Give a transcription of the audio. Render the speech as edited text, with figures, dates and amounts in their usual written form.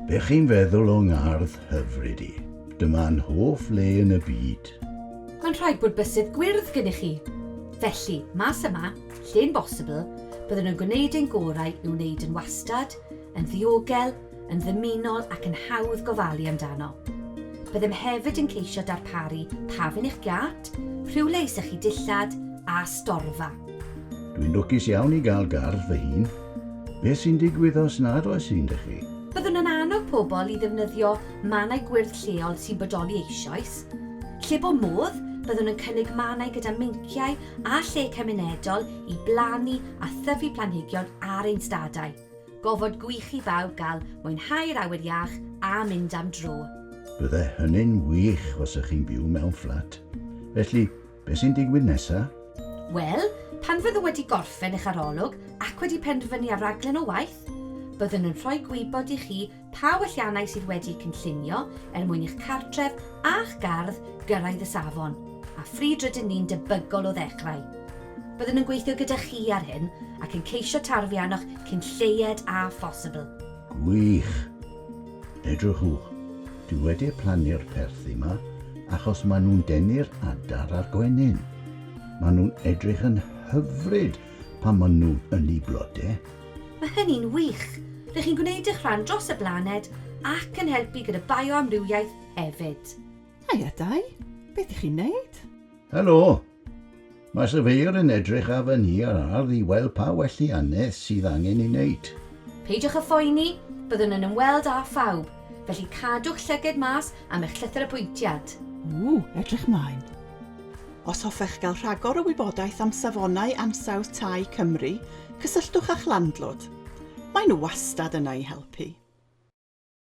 Be chi'n feddwl o ngardd hyfryd i? Dyma'n hoff le yn y byd. Mae'n rhaid bod bysedd gwyrdd gennych chi. Felly, mas yma, lle'n bosibl, byddwn yn gwneud ein gorau i'w wneud yn wastad, yn ddiogel, yn ddymunol ac yn hawdd gofalu amdano. Byddem hefyd yn ceisio darparu pafin i'ch giât, rhywle i sychu dillad a storfa. Dwi'n lwcus iawn i gael gardd fy hun. Beth sy'n digwydd os nad oes un 'da chi? Byddwn yn annog pobl i ddefnyddio mannau gwyrdd lleol sy'n bodoli eisoes. Lle bo modd, byddwn yn cynnig mannau gyda meinciau a lle cymunedol i blannu a thyfu planhigion ar ein stadau. Gofod gwych i bawb gael mwynhau'r awyr iach a mynd am dro. Bydde hynny'n wych os ych chi'n byw mewn fflat. Felly, beth sy'n digwydd nesa? Wel, pan fyddwn wedi gorffen eich arolwg ac wedi penderfynu ar raglen o waith, byddwn yn rhoi gwybod i chi pa welliannau sydd wedi'u cynllunio er mwyn i'ch cartref a'ch gardd gyrraedd y safon, a phryd rydyn ni'n debygol o ddechrau. Byddwn yn gweithio gyda chi ar hyn ac yn ceisio tarfu arnoch cyn lleied â phosibl. Gwych! Edrychwch, dwi wedi plannu'r perthi 'ma achos maen nhw'n denu'r adar a'r gwenyn. Maen nhw'n edrych yn hyfryd pan maen nhw yn eu blode. Mae hynny'n wych! Rŷch chi'n gwneud eich rhan dros y blaned ac yn helpu gyda bioamrywiaeth hefyd. Haia Dai, beth ych chi'n neud? Helo! Mae surveyor yn edrych ar fy nhŷ a'r ardd i weld pa welliannau sydd angen ei wneud. Peidiwch â phoeni, byddwn yn ymweld â phawb, felly cadwch llyged mas am eich llythyr apwyntiad. Ww, edrych mlaen. Os hoffech gael rhagor o wybodaeth am Safonau Ansawdd Tai Cymru, cysylltwch â'ch landlord. Maen nhw wastad yna i helpu.